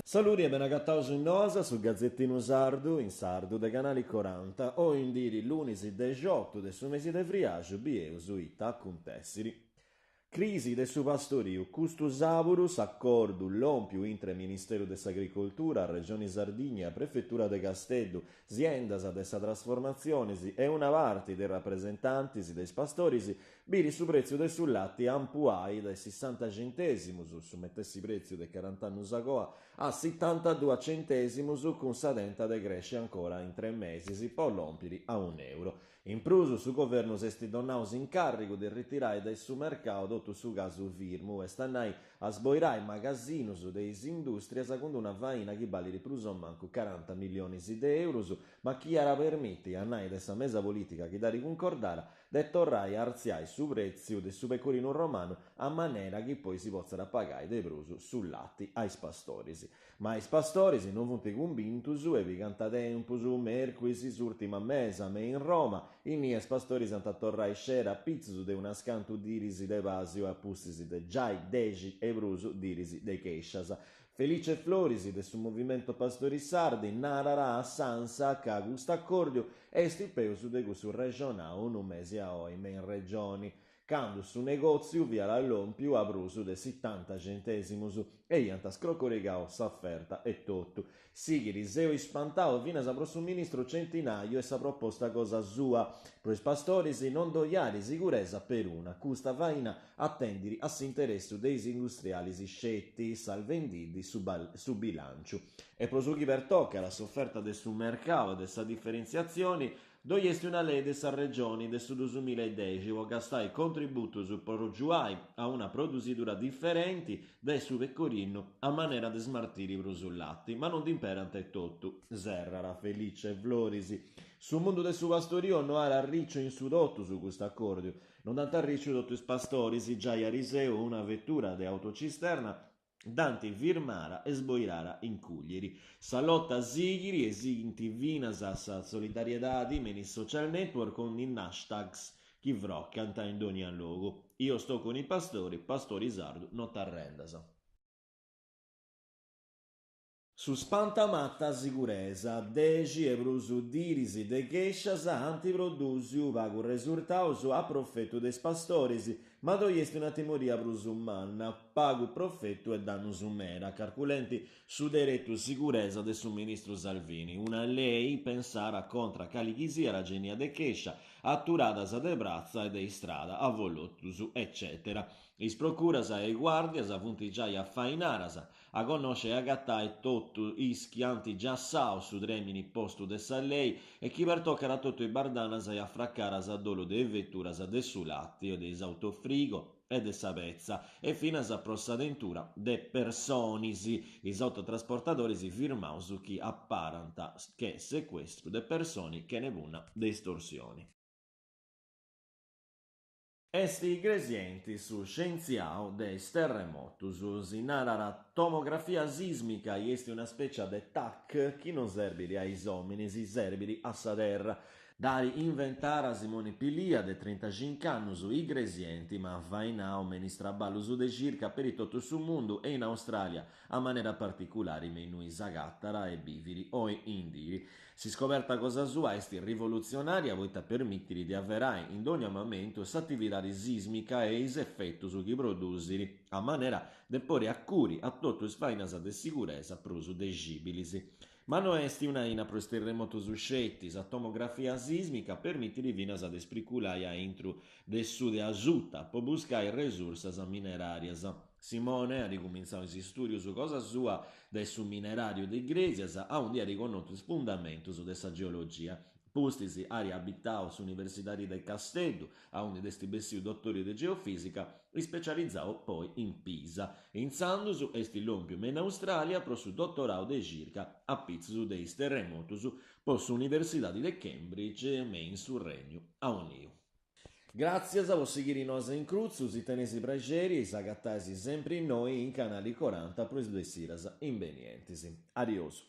Saludi e benagataus in Noas, su gazetinu sardu in sardu de Canali Coranta. Oi in diri lunis dexiotu de su mesi de friaxu bieus ita acuntessiri. Crisi de su pastoriu, Custu sàburu s'acordu lòmpiu intre Ministeru de s'Agricoltura, Regioni Sardigna, Prefetura de Casteddu, siendas de sa trasformatzionis e una parti de is rapresentantis de is pastoris, biri su prètziu de su lati ampuai de sissanta centèsimus, su metessi prètziu de carant'annus agoa, a sitantadua centèsimus cun sa tenta de cresci ancora in tres mesis po lòmpiri a un'euro. In prus, su Governu s'est donau s'incàrrigu de ritirai dae su mercau totu su casu firmu, est a nai a sboirai magasinus de is indùstrias cun una faina chi balit prus o mancu caranta millionis de eurus, ma chi at a permiti, a nai de sa mesa polìtica chi dd'at cuncordada, de torrai a artziai su prètziu de su pecorinu romanu a manera chi poi si potzat pagai de prus su lati a is pastoris. Ma is pastoris non funt cumbintus e pigant tempus, mèrcuis s'ùrtima mesa me in Roma, innia is pastoris ant a torrai scera a pitzus de unas cantu diris de pàsiu a pustis de giai dexi e prus diris de chèscias. Felice Floris de su Movimento Pastori Sardi narat a s'Ansa ca cust'acòrdiu est peus de cussu rexonau unu mesi a oi me in Regioni. candu su negòtziu fiat lòmpiu a prus de sitanta centèsimus e iant scrocorigau s'aferta etotu. Sighit, seu ispantau finas pro su ministru Centinaio e sa proposta cosa sua. Pro is pastoris non ddoi at siguresa peruna, custa faina atendit a s'interessu de is industrialis sceti, salvendiddi su bilànciu. E pro su chi pertocat s'oferta de su mercau e de sa diferentziatzioni, Ddoi est una lei de sa Regioni de su dusumilla e dexi po gastai contributus po giuai a una produsidura diferenti de su pecorinu a manera de smartiri prus lati, ma non dd'imperant etotu, serrat Felice Floris. Su mundu de su pastoriu no at arriciu in su totus custu acòrdiu, non dd'ant arriciu totu is pastoris, giai ariseu una vetura de autocisterna Dd'ant firmara e sboirara in Cuglieri. Sa lota sighit e sighint finas sa solidariedadi me in is social network cun is hashtags chi frocant in dònnia logu, Io sto con i pastori, Pastori sardu no t'arrendas. Su spantamatta siguresa, dexi e prus diris de chèscias ant prodùsiu pagu resurtaus a profetu de is pastoris, ma ddoi est una timoria prus manna, pagu profetu e dannus meda, carculenti su deretu siguresa de su ministru Salvini, una lei pensara contra cali chi siat genia de chèscia, aturadas de pratza e de istrada, avolotus, eccètera. Is procuras e is guàrdias funt giai afainaras A connosci e agatai totu is chi ant giassau su trèmini postu de sa lei e chi pertocat a totu is bardanas e afracaras a dolu de is veturas de su lati o de is autofrigo e de sa petza e finas pro sa tentura de personis, is autotrasportadoris firmaus chi aparant che secuestru de personi chene punna de estorsioni. Est Igresienti su scientziau de is terremotus. Si narat tomografia sismica i est una spècia de TAC chi non serbit a is òminis, serbit a sa terra. Dd'at inventara Simoni Pilia, de trintaxinc'annus, igresienti ma afainau me in is traballus de circa peri totu su mundu e in Austràlia, a manera particulari me innui s'agatat e bivit oi in diri. S'iscoberta cosa sua est rivolutzionària poita permitit de averai in dònnia mamentu s'atividadi sìsmica e is efetus chi produsit, a manera de podi acuri a totu is fainas de siguresa prus dexìbilis. Ma no est una aina pro is terremotus sceti, sa tomografia sìsmica permitit finas de spriculai a intru de su de asuta po buscai resursas mineràrias. Simone at cumintzau is istùdius cosa sua dae su mineràriu de Igrèsias, aundi at connotu is fundamentus de sa geologia. Pustis at abitau s'Universidadi de Casteddu, aundi nd'est bessiu dotori de geofìsica, ispecializau poi in Pisa. Intzandus est lòmpiu me in Austràlia pro su dotorau de circa a pitzus de is terremotus po s'Universidadi de Cambridge me in su Regnu Auniu. Gràtzias po sighiri Noas in Crutzu, si teneis prexeri s'agatais sempri innoi in Canali Coranta pro is bessidas imbenientis. Adiosu.